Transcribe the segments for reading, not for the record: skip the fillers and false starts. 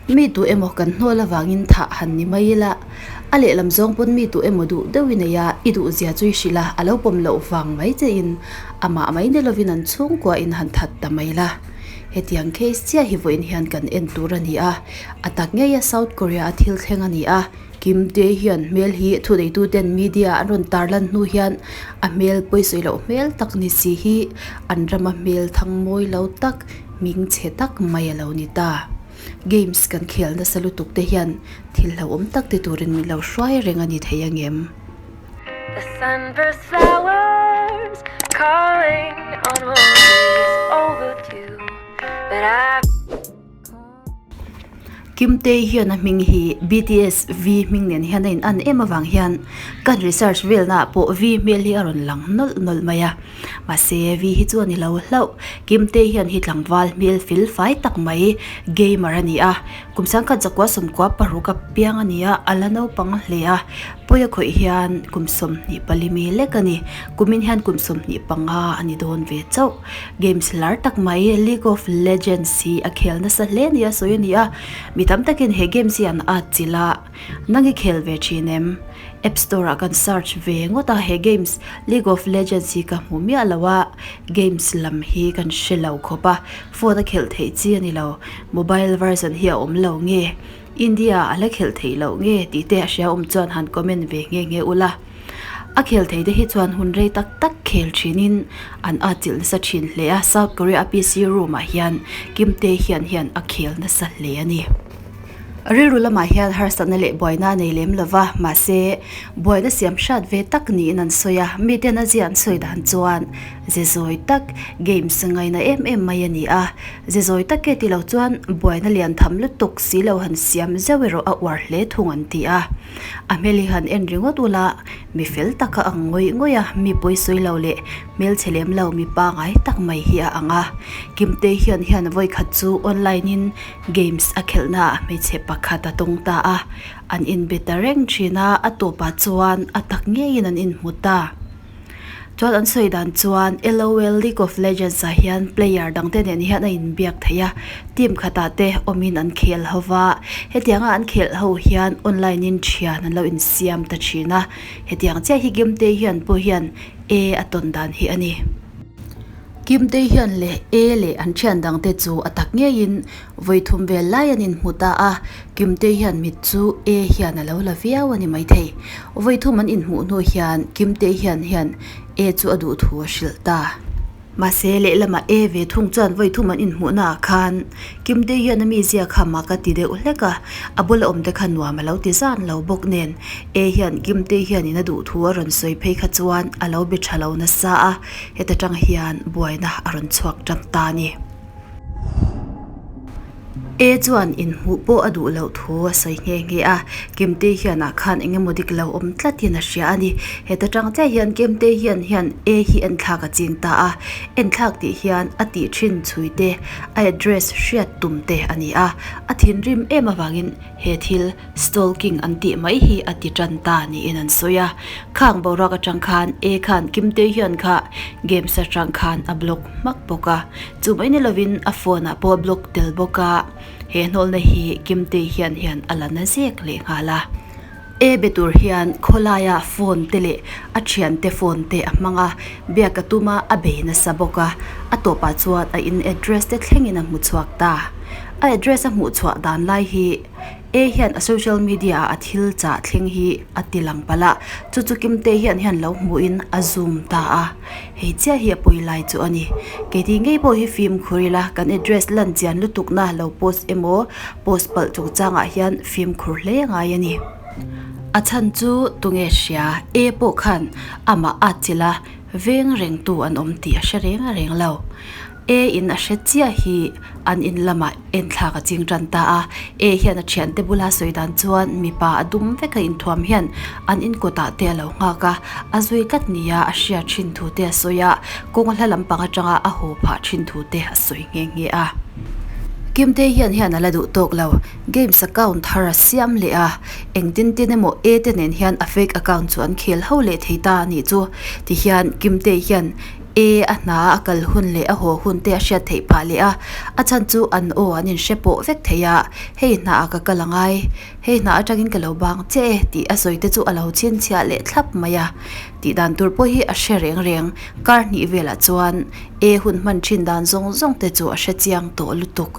Mi duh emaw kan hnawl avangin thah han ni mai ila, a lehlam zawng pawn mi duh emaw duh deuh i nei a, i duhzia chu i hrilh a, a lo pawm loh vang mai chein amah mai ni lovin an chhungkua in han that ta mai la. Hetiang case chiah hi vawiin hian kan en tur a ni a, a tak ngeia South Korea a thil thleng a ni a, Kim Tae hian hmel hi thuneituten media an rawn tarlan hnu hian a hmel pawisawi loh hmel tak ni si hi an rama hmel thang mawi lo tak hming chhe tak mai a lo ni ta. Games kan khel nasa lutuk te hian thil hlauhawm tak ti turin min lo hruai reng a ni thei angem? The sunburst flowers calling on roses overdue But I Kimtei hian a hming hi BTS V hming nen hian a in an em avang hian kan research velna ah pawh V hmel hi a rawn lang nawlh nawlh mai a mahse V hi chu a ni lo hlauh Kimtei hian hi tlangval hmel fel fai tak mai gamer a ni a kum sangkhat zakua sawmkua paruk a piang a ni a a la naupang hle a pawi a khawih hian kum 25 mi lek a ni kumin hian kum 25 a ni dawn ve chauh. Games lar tak mai League of Legends hi a khel nasa hle nia sawi a ni a, mi tam takin he games hi an at chilh a, nang i khel ve thin em? App store ah kan search ve ngawt a, he games League of Legends hi ka hmu miah lo a, games lam hi kan hre lo khawp a, phone a khelh theih chi a ni lo, mobile version hi a awm lo nge, India a la khelh theih loh nge tih te a hria awm chuan han comment ve nghe nghe ula. A khel thei te hi chuan hun rei tak tak khel thinin an atchilh nasa thin hle a, South Korea a PC room ah hian Kim Tae Hyun hian a khel nasa hle a ni. Rilru lamah hian harsatna leh buaina a nei lem lova, mahse buaina siam hrat ve tak niin an sawi a, miten a zia an sawi dan chuan ze zawi tak games ngaina em em mai a ni a, ze zawi tak e tilo chuan buaina lian tham lutuk si lo han siam zeuh erawh a uar hle thung an ti a. A hmel hi han en ringawt ula, mi fel tak a ang ngawih ngawih a, mi pawisawi lo leh hmelchhe lem lo mi pangai tak mai hi a ang a. Kimtei hian hian vawi khat chu online in games a khelhna ah hmeichhe pakhat a tawng ta a, an inbe ta reng thin a, a tawpah chuan a tak ngeiin an inhmu ta. Chuan an sawi dan chuan LOL League of Legends ah hian player dang te nen hian a inbiak theih a, team khatah te awmin an khel ho va, hetianga an khelh ho hian online in thian an lo insiam ta thin a, hetiang chiah hi Kimtei hian pawh hian E a tawn dan hi a ni. Kimtei hian leh E leh an thian dang te chu a tak ngeiin Vawi thum vel lai an inhmu ta a, Kimtei hian mit chu E hian a lo la viau a ni maithei. Vawi thum an inhmuh hnu hian Kimtei hian hian E chu a duh thu a hrilh ta. Mahse, lehlamah E ve thung chuan vawi thum an inhmuhna ah khan Kimtei hian a mizia kha mak a ti deuh hlek a, a bula awmte kha nuam a lo ti zan lo bawk nen E hian Kimtei hianin a duh thu a rawn sawi phei kha chuan a lo be tha lo nasa a, heta tang hian buaina a rawn chhuak tan ta a ni. E chuan inhmuh pawh a duh loh thu a sawi nghe nghe a, Kimtei hian ah khan eng emaw dik lo awm tlatin a hria a ni. Heta tang chiah hian Kimtei hian hian E hi enthlak a ching ta a, enthlak tih hian a tih thin chhui te, a address hriat tum te a ni a, a thinrim em avangin he thil Stalking an tih mai hi a ti tan ta niin an sawi a, khang boruak atang khan E khan Kimtei hian kha games atang khan a block hmak bawk a, chu mai ni lovin a phone ah pawh a block tel bawk a, he hnawlna hi Kimtei hian hian a la na zek leh nghal a. E be tur hian khawlaia phone te leh a thiante phone te a hmang a, biak a tum a a bei nasa bawk a, a tawpah chuan a in address te thlengin a hmu chhuak ta. A address a hmuh chhuah dan lai hi. E hian a social media ah a thil chah thleng hi a ti lang palh a, chu chu Kimtei hian hian lo hmuhin a zoom ta a, hei chiah hi a pawi lai chu a ni. Keini ngei pawh hi fimkhur ila kan address lan chian lutukna lo post emaw post palh chungchangah hian fimkhur hle ngai a ni. A chhan chu tunge hria E pawh khan amah at chilh a, veng rengtu an awm tih a hre reng reng lo. E in a hre chiah hi an in lamah enthlak a ching tan ta a, E hian a thiante bula sawi dan chuan mipa a dum vek a inthuam hian an in kawtah te a lo nghak a, a zui tlat nia a hriat thin thu te a sawi a, kawng hla lampang atanga a haw phah thin thu te a sawi nghe nghe a. Kimtei hian hian a la duh tawk lo, games account thar a siam leh a, engtin tin emaw E te nen hian a fake account chu an khel ho leh thei ta a nih chu, tihian Kimtei hian. E a hna a kal hun leh a haw hun te a hriat theih phah leh a, a chhan chu an aw an inhre pawh vek thei a, hei hna ah ka kal angai, hei hna atangin ka lo bang che e tih a sawi te chu a lo chhinchhiah leh thlap mai a, tih dan tur pawh hi a hre reng reng, kar hnih velah chuan E hun hman thin dan zawng zawng te chu a hre chiang tawh lutuk.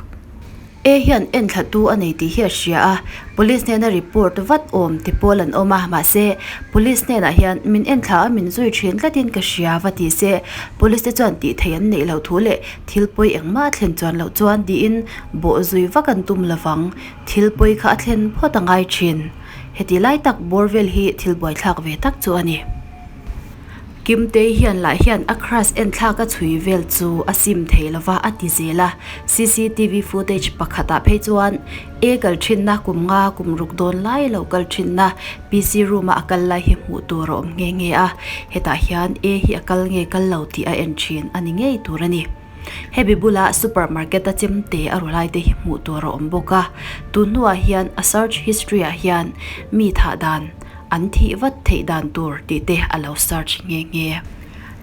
E hian enthlatu a nei tih hi a hria a, Police hnena report vat awm ti pawl an awm a, mahse Police hnenah hian min enthla a min zui thin tlatin ka hria va ti se, Police te chuan tih theih an neih loh thu leh thil pawi engmah a thlen chuan loh chuan tiin bawh zui vak an tum lovang, thil pawi kha a thlen phawt a ngai thin. Heti lai tak bawr vel hi thil buaithlak ve tak chu a ni. Kimtei hian lah hian a crush enthlak a chhui vel chu a sim thei lova a ti zel a, cctv footage pakhatah phei chuan E kal thinna kum nga kum ruk dawn lai lo kal thinna PC room a a kal lai hi hmuh tur a awm nghe nghe a, hetah hian E hi a kal nge kal lo tih a en thin a ni ngei tur a ni. Hemi bula supermarket a chemte a ru lai te hi hmuh tur a awm bawk a, tun hnuah hian a search history ah hian mi thah dan An thih vat theih dan tur tih te a lo search nghe nghe.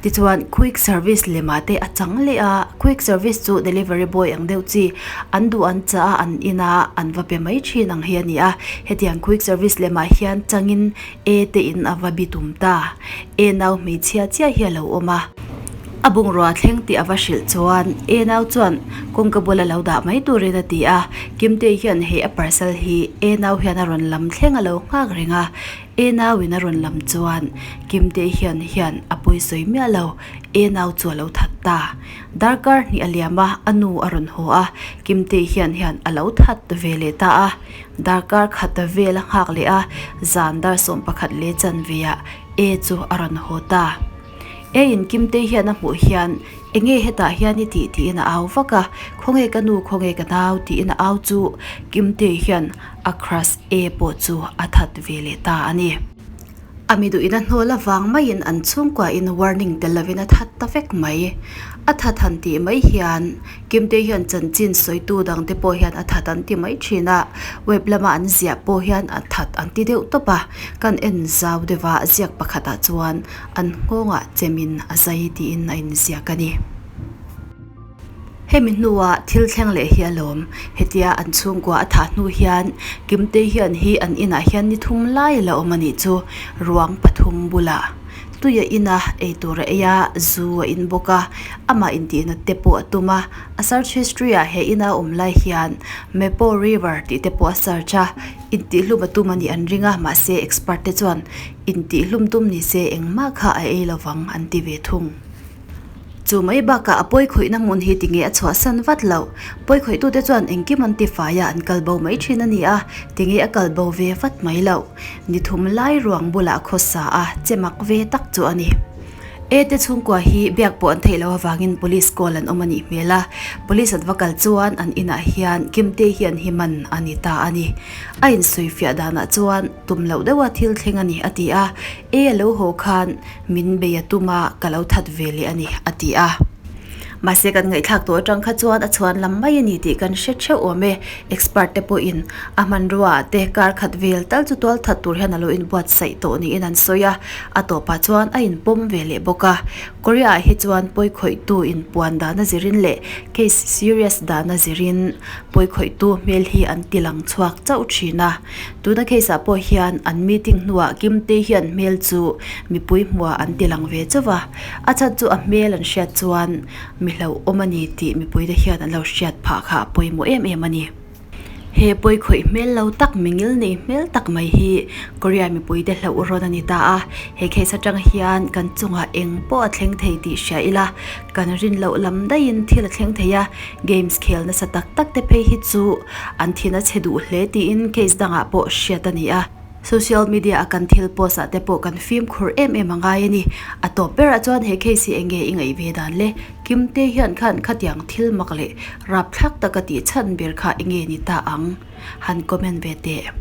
Tichuan quick service lemah te a chang leh a, quick service chu delivery boy ang deuh chi an duh an chah a an ina an va pe mai thin ang hi a ni a. Hetiang quick service lemah hian changin E te in a va bi tum ta. E nau hmeichhia chiah hi a lo awm a. A bungrua thleng tih a va hrilh chuan E nau chuan kawngka bula lo dah mai turin a ti a, Kimtei hian hei a parcel hi E nau hian a rawn lam thleng a lo nghak reng a, E nau in a rawn lam chuan Kimtei hian hian a pawisawi miah lo, E nau chu a lo that ta. Darkar hnih a liam a, a nu a rawn haw a, Kimtei hian hian a lo that ve leh ta a, darkar khat vel a nghak leh a, zan dar 11 leh chanve ah E chu a rawn haw ta. E inkimte hian a hmuh hian enge hetah hian i tih tiin a au vak a, khawnge ka nu khawnge ka nau tiin a au chu Kimte hian a crush E pawh chu a that ve leh ta a ni. A mi duhin a hnawl avang maiin an chhungkua in warning tel lovin a that ta vek mai. A that han tih mai hian Kimte hian chanchin sawitu dangte pawh hian a that an ti mai thin a, web lama an ziah pawh hian a that an ti deuh tawp a, kan en zau deuh a, ziak pakhatah chuan an nghawngah chemin a zai tiin a inziak a ni. Hemi hnuah thil thleng leh hi a lawm, hetia an chhungkua a thah hnu hian Kimtei hian hi an inah hian ni thum lai a la awm a nih chu, ruang pathum bulah. Tui a in a, ei tur a ei a, zu a in bawk a, amah intihna te pawh a tum a, a search history ah he ina awm lai hian Mapo River tih te pawh a search a, intihhlum a tum a nih an ring a, mahse expert te chuan intihhlum tum ni se engmah kha a ei lovang an ti ve thung. Chu mai bakah a pawi khawihna hmun hi tinge a chhuahsan vat loh. Pawi khawihtute chuan engkim an ti fai a, an kal bo mai thin a ni a, tinge a kal bo ve vat mai loh. Ni thum lai ruang bulah khawsa a che mak ve tak chu a ni. E te chhungkua hi biak pawh an theih loh avangin police call an awm a nih hmel a, police an va kal chuan an inah hian Kimtei hian hi man a ni ta a ni. A insawifiah danah chuan tum loh deuha thil thleng a ni a ti a, E a lo haw khan Min bei a tum a, ka lo that ve leh a ni, a ti a. Mahse kan ngaihthlak tawh atang kha chuan a chhuan lam mai a ni tih kan hre theuh awm e. Expert te pawhin a hmanrua ah te kar khat vel tal chu tual that tur hian a lo inbuatsaih tawh niin an sawi a, a tawpah chuan a inpawm ve leh bawk a. Korea ah hi chuan pawikhawihtu inpuan dana zirin leh case serious dana zirin pawikhawihtu hmel hi an ti lang chhuak chauh thin a. Tuna case ah pawh hian an meeting hnuah Kimtei hian hmel chu mipui hmuah an ti lang ve chauh a, a chhan chu a hmel an hriat chuan mi hlauhawm a ni tih mipuite hian an lo hriat phah kha a pawimawh em em a ni. He pawi khawih hmel lo tak mingil nei hmel tak mai hi Korea mipuite hlauh rawn a ni ta a, he case atang hian kan chungah eng pawh a thleng thei tih hria ila kan rin loh lam daihin thil a thleng thei a, games khel nasa tak tak te phei hi chu an thin a chhe duh hle tiin case dangah pawh hriat a ni a. Social media a kan thil post ah te pawh kan fimkhur em em a ngai a ni. A tawp berah chuan he case hi eng nge i ngaih ve dan le? Kimte hian khan khatiang thil mak leh rapthlak taka tih chhan ber kha eng nge ni ta ang? Han comment ve teh.